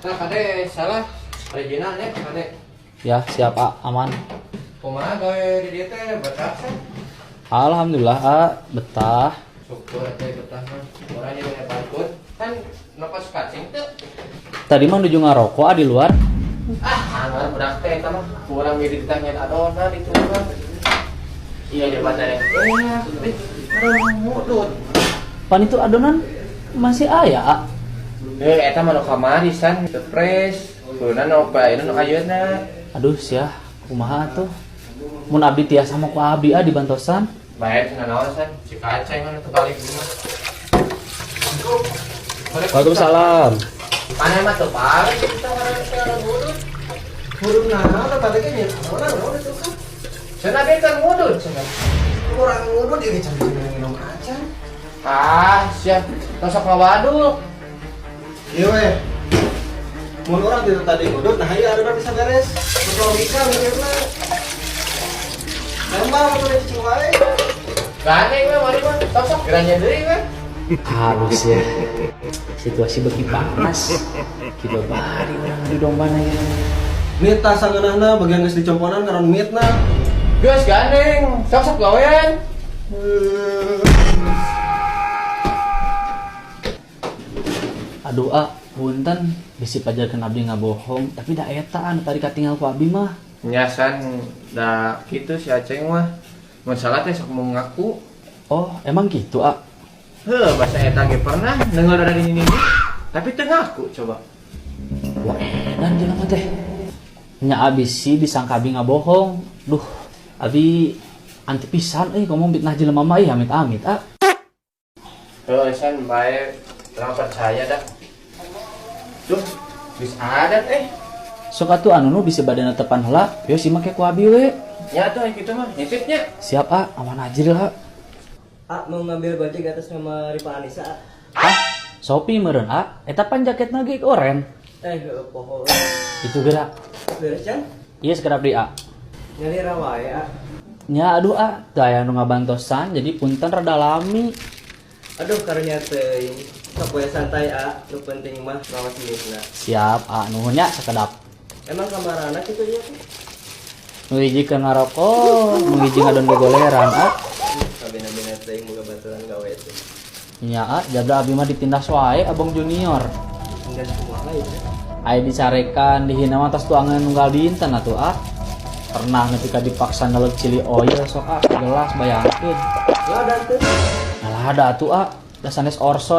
Nah, kade salah. Regina nya kade. Ya, siap A, aman. Kumaha gawe di dieu teh betah sih? Alhamdulillah A, betah. Syukur teh betah mah. Urang nya bantuan. Kan nokos kacing teu. Tadi mah nuju ngarokok A di luar. Ah, anggar budak teh eta mah. Kurang jadi ditanya adonan itu mah. Iya jabatan yang enak. Eh, adonan mudut. Pan itu adonan masih aya A. Eh, eta mah nu kamari san, teu fresh. Kuduna nu ayeuna nu ayeuna. Aduh sia, kumaha tuh? Mun abdi tiasa mah ku abdi A dibantosan. Bae cenah naon san? Si kacang mah teu balik mah. Waalaikumsalam. Mana mah teu balik kita ngaran mudut. Mudut naon tadi ge nya adonan naon itu kan. Cenah ge kan mudut cenah. Kurang ngudut ieu can minum acan. Ah, sia. Tos sok ngawadul. Ieu we. Mun urang ti tadi ngudut nah ieu adonan bisa beres. Terus logika mikirna. Nambah atuh cicing wae. Gandeng we mari mah. Tos sok geranya deui we. Halus ya. Situasi beki panas. Kiba bari urang di dombana ya. Mita sangeunahna bagian geus dicomponan karon mitna. Geus gandeng, sok sok gawean. Aduh A, punten bisi pajarkeun abdi ngabohong, tapi da eta anu tadi katinggal ku abdi mah. Nya san da kitu si Aceng mah. Mun salah teh sok mau ngaku. Oh, emang gitu A? Heuh, bahasa eta ge pernah dengar dari nini. Tapi teu ngaku coba. Wah, edan jelema teh. Nya abi sih disangka abi ngabohong. Duh, abi anti pisan euy ngomong fitnah jelema mah ih amit-amit A. Heuh, san bae urang percaya dah. Duh, geus adat eh. Sok atuh anu nu bisa badana tepan heula, yo si make ku abi we. Nya atuh kitu mah, nitipnya. Siap A, aman ajril A. A mau ngambil gojek atas nama Rifa Anissa A. Hah? Sopi meureun A, eta pan jaketna ge oren. Poho. Itu gerak. Beres can? Iya sekedap di A. Nyalira wae A. Nya aduh A, teu aya nu ngabantosan jadi punten rada lami. Aduh karunya teuing. Sok we santai A, nu penting mah ngawas mitna. Siap A, nuhun nya sakedap. Emang kamarana kitu ieu teh? Nu hiji keur ngarokok, nu hiji ngadon gogoleran A. Kabina-bina teuing boga baturan gawe teh. Nya A, jaga abi mah ditindas wae abang junior. Enggak kumaha ieu teh. Aya dicarekan dihina mah tos tuangan nunggal dinten atuh A. Pernah ketika dipaksa nelek chili oil sok A gelas bayangkeun. Lada teh. Nah ada atuh A, da sanes orso.